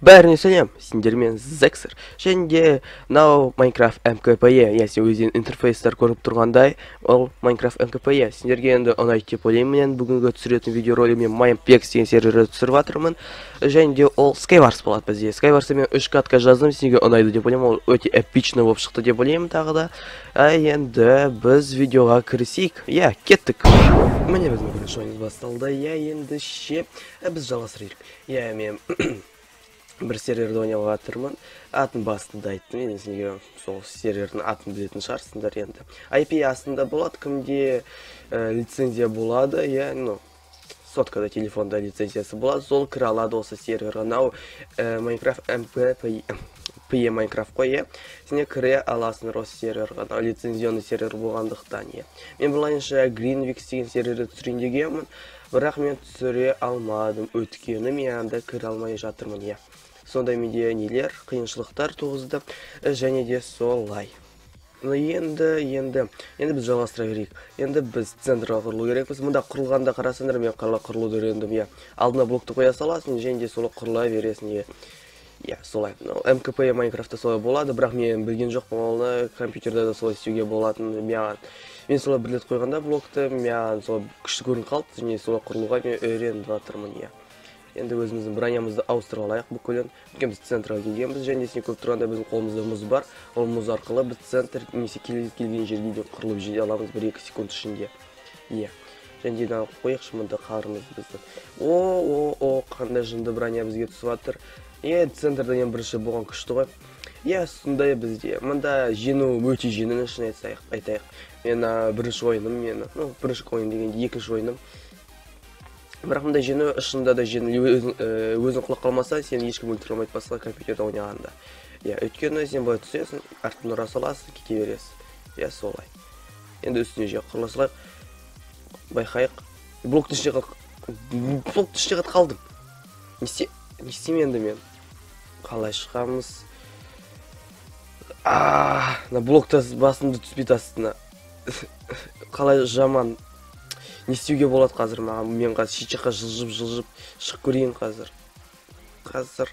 Бәріне сәлем, сендермен Зексер. Және де мынау Minecraft МКПЕ. Иә, сен өзің интерфейстер көріп тұрғандай, ол Minecraft МКПЕ. Сендерге енді ұнайды деп ойлаймын. Мен бүгінгі түсіретін видеоролик мен Mineplex деген серверде түсіріп жатырмын. Және де ол Skywars болады бізде. Skywars'та мен 3 катка жаздым, сендерге ұнайды деп ойлаймын. Ол өте эпично болып шықты деп ойлаймын тағы да. Енді біз видеоға кірісейік. Иә, кеттік. Міне біздің бірінші ойынымыз басталды. Иә, енді ше, біз жалғастырайық. Иә, мен бір серверді ойнап жатырмын. Атын басында айттым. Енді сендерге сол сервердің атын білетін шығарсыңдар енді. IP астында болады, кімде лицензия болады, иә, ну, соткада, телефонда лицензиясы болады, сол кіре алады осы серверға. Мынау Minecraft МП PE Minecraft қой, иә. Сендер кіре аласыңдар осы серверға. Мынау лицензионный сервер болғандықтан, иә. Мен былайынша Greenwix деген серверді түсірейін дегенмін, бірақ мен түсіре алмадым, өйткені мен анда кіре алмай жатырмын, иә. Сондай менде нелер, қиыншылықтар туғызды, және де солай. Енді біз жалғастыра берейік. Енді біз центрға құрылу керекпіз. Мында құрылғанда қарасаңдар, мен қалай құрылуды үйрендім, иә. Алдына блокты қоя саласың, және де солай құрыла бересің, иә. Иә, солай. МКП Майнкрафтта солай болады, бірақ мен білген жоқпын, оны компьютерде де солай істеуге болатынын. Мен солай бір рет қойғанда блокты, маған солай күшті көрініп қалды, және солай құрылуға мен үйреніп жатырмын, иә. Енді өзіміздің бронямызды ауыстырып алайық бүкілін. Өйткені біз центрға келгенбіз, және сен көріп тұрғандай біздің қолымызда мұз бар. Ол мұз арқылы біз центр немесе келген жерге де құрылып жете аламыз 1-2 секунд ішінде. Иә. Және де мынаны қояйықшы мында қарымыз біздің. О, қандай жынды броня бізге түсіп жатыр. Е, центрда ең бірінші болған күшті ғой. Иә, сондай бізде. Мында жеңу өте жеңіл, шын айтайық. Мен бірінші ойыным, мен, ну, бірінші ойын дегенде екінші ойыным. Бірақ мында жеңу шынында да жеңіл, өзің құлап қалмаса, сені ешкім өлтіре алмайды басқа компьютерде ойнағанда. Иә, өйткені сен былай түсесің, артын ұра саласың, кете бересің. Иә, солай. Енді үстіне же құрыла салайық. Байқайық. Блоктың ішіне қалдым. Не істеймін енді мен? Қалай шығамыз? Мына блокта басымды түспейді астына. Қалай жаман. Не істеуге болады қазір маған? Мен қазір шет жаққа жылжып шығып көрейін қазір. Қазір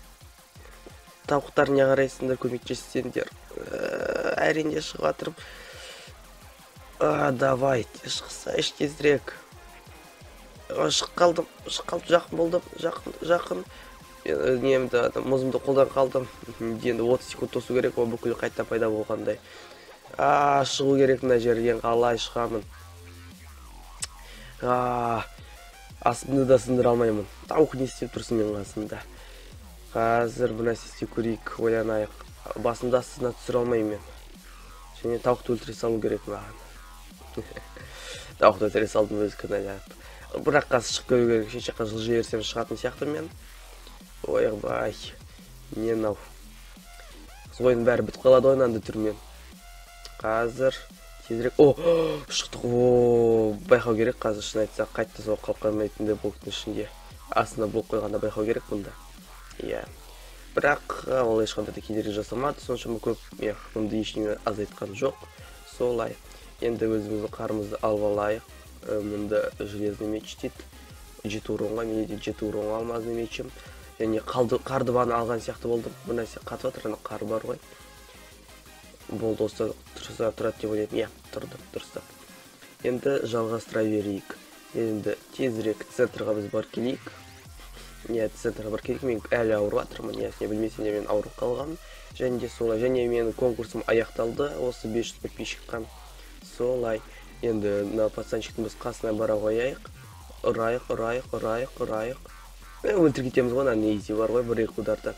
тауықтар не қарайсыңдар, көмектессеңдер. Әрине шығып жатырмын. Давай, шықсайшы тезірек. Шығып қалдым, жақын болдым, жақын. Немді, мұзымды қолдан қалдым. Енді 30 секунд тосу керек, ол бүкіл қайта пайда болғандай. Шығу керек мына жерден, қалай шығамын? Астымды да сындыра алмаймын. Тауық не істеп тұрсың менің қасымда? Қазір бір нәрсе істеп көрейік, ойланайық. Басымды астына түсіре алмаймын мен. Және тауықты өлтіре салу керек маған. Тауықты өлтіре салдым өз кінәлап. Бірақ қазір шығып көру керек. Шет жаққа жылжи берсем шығатын сияқты мен. Ойбай, не мынау? Ойын бәрі бітіп қалады ғой мынандай түрмен. Қазір тезірек. О, шықтық. О, байқау керек қазір, шын айтсақ, қайтта сол қалып қалмайтындай блоктың ішінде. Астына блок қойғанда байқау керек бұнда. Иә. Бірақ ол ешқандай да кедергі жасамады, соншама көп, иә, бұнда ештеңе азайтқан жоқ. Солай. Енді өзіміздің қарымызды алып алайық. Мұнда железный меч дейді. 7 уронға, менде де 7 уронға алмазный мечім. Және қарды бағана алған сияқты болдым. Бір нәрсе қатып жатыр, ана қар бар ғой. Болды, осы тұрса тұрады деп ойлаймын. Иә, тұрды, дұрыстап. Енді жалғастыра берейік. Енді тезірек центрға біз барып келейік. Иә, центрға барып келейік. Мен әлі ауырып жатырмын. Иә, сен білмесең де мен ауырып қалғанмын. Және де солай. Және менің конкурсым аяқталды. Осы 500 подписчикқа. Солай. Енді мына пацанчиктің біз қасына бара қояйық. Ұрайық. Өлтіріп кетеміз ғой, ана изи бар ғой, бір екі удардан.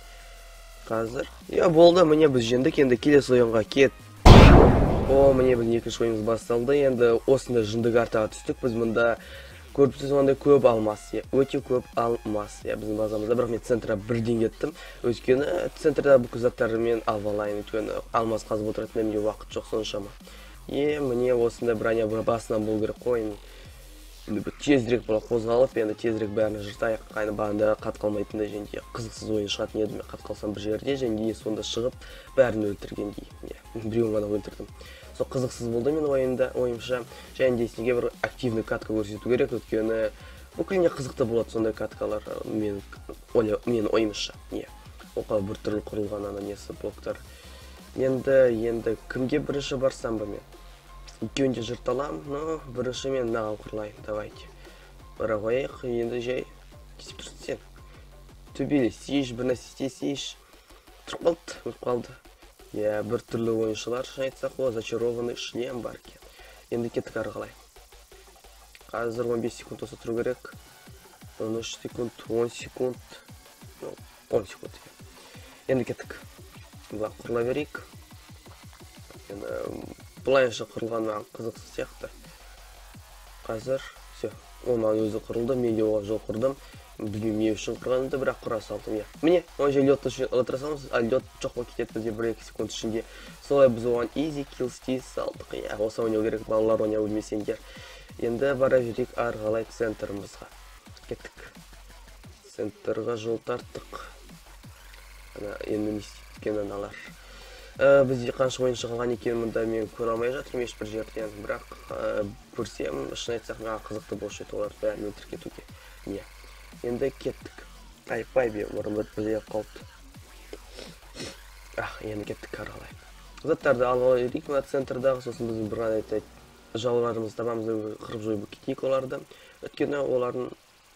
Қазір. Иә, болды, міне біз жеңдік, енді келесі ойынға кет. О, міне біздің екінші ойынымыз басталды. Енді осындай жынды картаға түстік. Біз мұнда көріп тұрғандай көп алмас, иә, өте көп алмас. Иә, біздің базамызда, бірақ мен центрға бірден кеттім. Өйткені центрда бүкіл заттарды мен алып алайын, өйткені алмас қазып отыратын менде уақыт жоқ соншама. Е, міне осындай броня басынан болу керек қой. Енді тезірек бола қозғалып, енді тезірек бәрін жыртайық. Қайны бағанда қат қалмайтындай және де қызықсыз ойын шығатын едім. Мен қат қалсам бір жерде, және де сонда шығып бәрін өлтіргендей. Иә, біреуін ғана өлтірдім. Сол қызықсыз болды мен ойында, ойымша. Және де сізге бір активный катка көрсету керек, өйткені бүкіліне қызықты болады сондай каткалар, мен ойымша. Иә. Оқал біртүрлі құрылған ана несі блоктар. Енді кімге бірінші барсам ба мен? Екеуін де жырта аламын, но бірінші мен мынаған құрылайын. Давайте. Бара қояйық, енді жай. Не істеп тұрсың сен? Төбелесейші, бір нәрсе істесейші. Тұрып қалды, өліп қалды. Иә, бір түрлі ойыншылар, шын айтсақ, о, зачарованный шлем бар екен. Енді кеттік ары қалай. Қазір 15 секунд осы тұру керек. 13 секунд, 10 секунд. Ну, 10 секунд. Енді кеттік. Былай құрыла берейік. Енді былайынша құрылған маған қызықсыз сияқты. Қазір, все, ол маған өзі құрылды, мен де оған жол құрдым. Білмеймін не үшін құрғанымды, бірақ құра салдым, иә. Міне, оны жай лёдті ылытыра саламыз, а лёд жоқ болып кетеді бізде 1-2 секунд ішінде. Солай біз оған изи килл істей салдық, иә. Осы ойнау керек, балалар ойнау білмесеңдер. Енді бара берейік ары қалай центрімізға. Кеттік. Центрға жол тарттық. Ана, енді не істейді екен аналар. Бізде қанша ойыншы қалған екенін мұнда мен көре алмай жатырмын ешбір жерден, бірақ көрсем, шын айтсақ, маған қызықты болушы еді оларды бәрін өлтіріп кетуге. Иә. Енді кеттік. Айпай, мұрын бір біле қалды. Ах, енді кеттік ары қалай. Заттарды алып ала берейік мына центрдағы, сосын біздің бір ғана жауларымызды табамыз да қырып жойып кетейік оларды. Өйткені олардың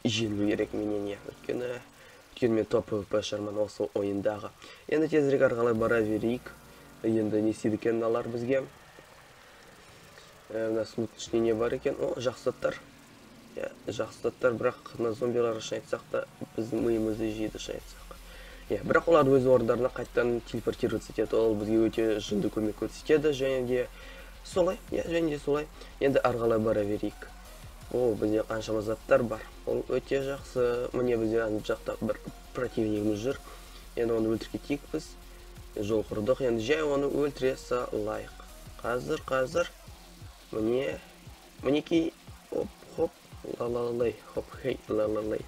жеңілу керек менен, иә. Өйткені мен топ ПВП шығармын осы ойындағы. Енді тезірек ары қалай бара берейік. Енді не істейді екен мыналар бізге? Мына сундуктың ішінде не бар екен? О, жақсы заттар. Иә, жақсы заттар, бірақ мына зомбилар шын айтсақ та біздің миымызды жейді шын айтсақ. Иә, бірақ олар өз орындарына қайтадан телепортироваться етеді. Ол бізге өте жынды көмек көрсетеді және де солай, иә, және де солай. Енді ары қалай бара берейік. О, бізде қаншама заттар бар. Ол өте жақсы. Міне бізде ана жақта бір противнигіміз жүр. Енді оны өлтіріп кетейік біз. Жол құрдық. Енді жай оны өлтіре салайық. Қазір. Міне, мінекей, оп, хоп, ла-ла-лай, хоп, хей, ла-ла-лай.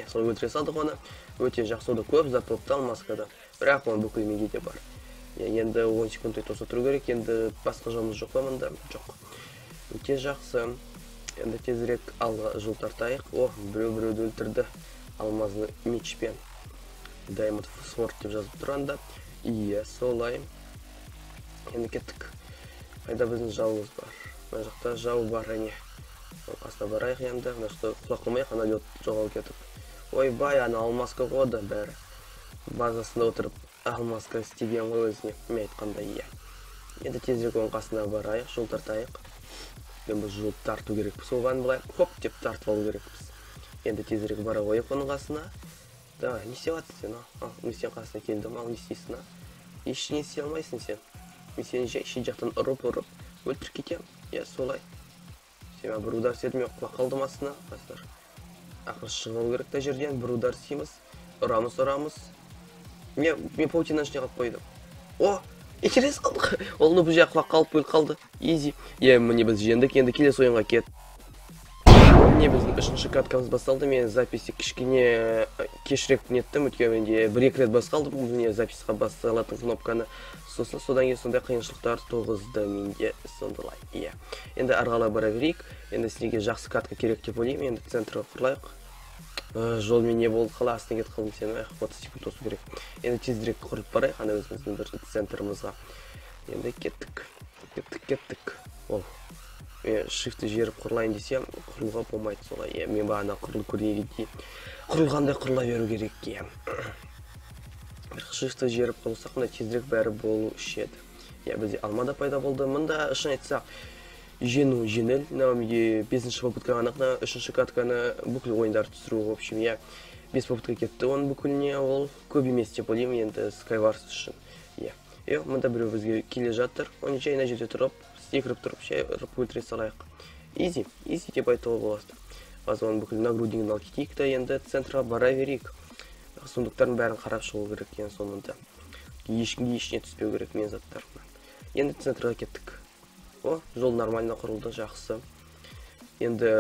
Сол өлтіре салдық оны. Өте жақсы болды, көп зат болып алмаскада. Бірақ оның бүкіл менде де бар. Енді 10 секундтай тоса тұру керек. Енді басқа жолымыз жоқ па мында? Жоқ. Өте жақсы. Енді тезірек алға жол тартайық. О, біреу біреуді өлтірді. Алмазды мечпен. Diamond Sword деп жазып тұр анда. Иә, солай. Енді кеттік. Қайда біздің жауымыз бар? Мына жақта жау бар, әне. Ол қасына барайық енді. Мына жақта құлап қалмайық, ана лед жоғалып кетіп. Ойбай, ана алмазка қойды бәрі. Базасында отырып алмазка істеген ғой өзіне. Мен айтқандай, иә. Енді тезірек оның қасына барайық, жол тартайық. Енді біз жол тарту керекпіз оған былай. Хоп деп тартып алу керекпіз. Енді тезірек бара қояйық оның қасына. Давай, не істеп жатырсың сен, а? Ал, мен сенің қасына келдім, ал не істейсің, а? Ештеңе істей алмайсың сен. Мен сені жай шет жақтан ұрып-ұрып өлтіріп кетемін. Иә, солай. Сен маған бір удар істедің, мен құлап қалдым астына. Қазір ақыры шығып алу керек та жерден. Бір удар істейміз. Ұрамыз, ұрамыз. Мен паутинаның ішіне қалып қойдым. О, интерес қалдық. Ол ну бұл жақ құлап қалып өліп қалды. Изи. Иә, міне біз жеңдік. Енді келесі ойынға кет. Міне біздің үшінші каткамыз басталды. Мен записьті кішкене кешірек неттім, өйткені менде бір-екі рет басып қалдым. Міне записьқа басылатын кнопканы. Сосын содан кейін сондай қиыншылықтар туғызды менде сондайлай. Иә. Енді ары қарай бара берейік. Енді сіздерге жақсы катка керек деп ойлаймын. Енді центрға құрылайық. Жолмен не болды, қалай астына кетіп қалдым сен. Эх, 30 секунд тосу керек. Енді тезірек құрып барайық ана өзіміздің бір центрімізға. Енді кеттік. Кеттік, кеттік. Ол. Мен shift'ті жеріп құрылайын десем, құрылуға болмайды солай. Иә, мен бағана құрылып көргенге дейін құрылғандай құрыла беру керек, иә. Бірақ shift'ті жеріп құрылсақ, мында тезірек бәрі болушы еді. Иә, бізде алма да пайда болды. Мында шын айтсақ, жеңу жеңіл. Мынау менде 5-ші попытка ғана, мына 3-ші катканы бүкіл ойындарды түсіру, в общем, иә. 5 попытка кетті оның бүкіліне, ол көп емес деп ойлаймын енді Skywars үшін. Иә. Е, мында біреу бізге келе жатыр. Оны жай мына жерде тұрып, секіріп тұрып, жай ұрып өлтіре салайық. Изи, изи деп айтуға болады. Қазір оның бүкіл нагруднигін алып кетейік та, енді центрға бара берейік. Сундуктардың бәрін қарап шығу керек ең соңында. Ешкімге ештеңе түспеу керек мен заттарымнан. Енді центрға кеттік. О, жол нормально құрылды, жақсы. Енді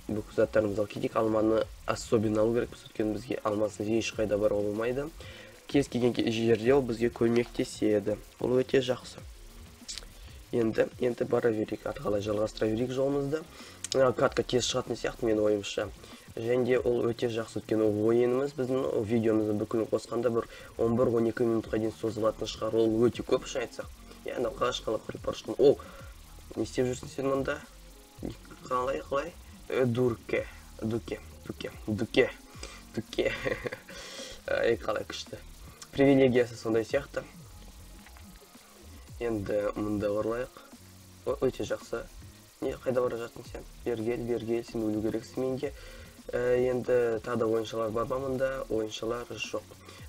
бүкіл заттарымызды алып кетейік. Алманы особенно алу керекпіз, өйткені бізге алмасыз ешқайда баруға болмайды. Кез келген жерде ол бізге көмектеседі. Ол өте жақсы. Енді бара берейік, ары қарай жалғастыра берейік жолымызды. Катка тез шығатын сияқты менің ойымша. Және де ол өте жақсы, өйткені ойынымыз біздің видеомызды бүкіл қосқанда бір 11-12 минутқа дейін созылатын шығар. Ол өте көп, шын айтсақ. Иә, анау қашқалап кіріп бара жатқан. О, не істеп жүрсің сен мұнда? Қалай, қалай? Дурке, дуке, дуке, дуке, дуке. Ай, қалай күшті. Привилегиясы сондай сияқты. Енді мұнда ұрлайық. Өте жақсы. Не, қайда бара жатсың сен? Бері кел, бері кел, сен өлу керексің менде. Енді тағы да ойыншылар бар ма мұнда? Ойыншылар жоқ.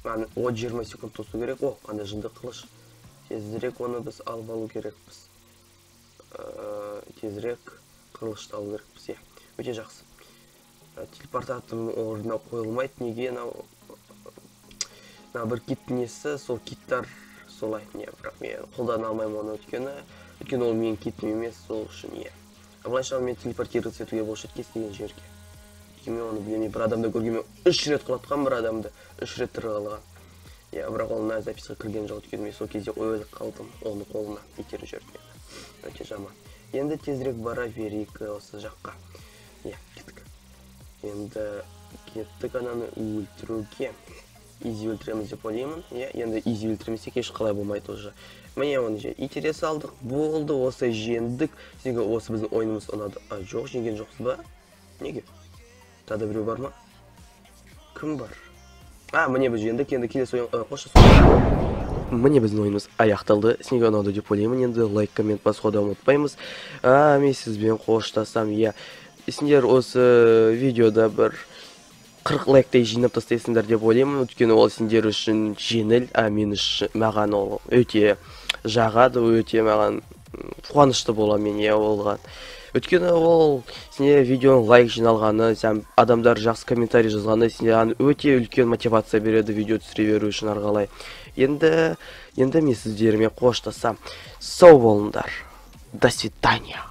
Маған 20 секунд тосу керек. О, қандай жынды қылыш. Тезірек оны біз алып алу керекпіз. Тезірек қылышты алу керекпіз. Иә, өте жақсы. Телепортатордың орнына қойылмайды. Неге анау бір киттің несі, сол киттар солай. Не, бірақ мен қолдана алмаймын оны, өйткені ол менің китім емес, сол үшін иә. Былайша мен телепортироваться етуге болушы еді кез келген жерге. Мен оны білмеймін, бір адамды көргенмен 3 рет құлатқан бір адамды, 3 рет тірі қалған. Иә, бірақ ол мына записьқа кірген жоқ, өйткені мен сол кезде өліп қалдым, оның қолына итеріп жіберді мені. Өте жаман. Енді тезірек бара берейік осы жаққа. Иә, кеттік. Енді кеттік ананы өлтіруге. Изи өлтіреміз деп ойлаймын. Иә, енді изи өлтірмесек еш қалай болмайды уже. Міне оны же итере салдық, болды, осы жеңдік. Сізге осы біздің ойынымыз ұнады. А, жоқ, жеңген жоқсыз ба? Неге? Тағы да біреу бар ма? Кім бар? А, міне біз жеңдік, енді келесі ойын, қоштасу. Міне біздің ойынымыз аяқталды. Сізге ұнады деп ойлаймын. Енді лайк, коммент басуға да ұмытпаймыз. А, мен сізбен қоштасам, иә. Сендер осы видеода бір 40 лайктай жинап тастайсыңдар деп ойлаймын. Өйткені ол сендер үшін жеңіл, а мен үшін, маған ол өте жағады, өте маған қуанышты боламын мен, иә, оған. Өйткені ол сенде видеоның лайк жиналғаны, сен адамдар жақсы комментарий жазғаны саған өте үлкен мотивация береді видео түсіре беру үшін ары қарай. Енді мен сіздермен қоштасам. Сау болыңдар. До свидания.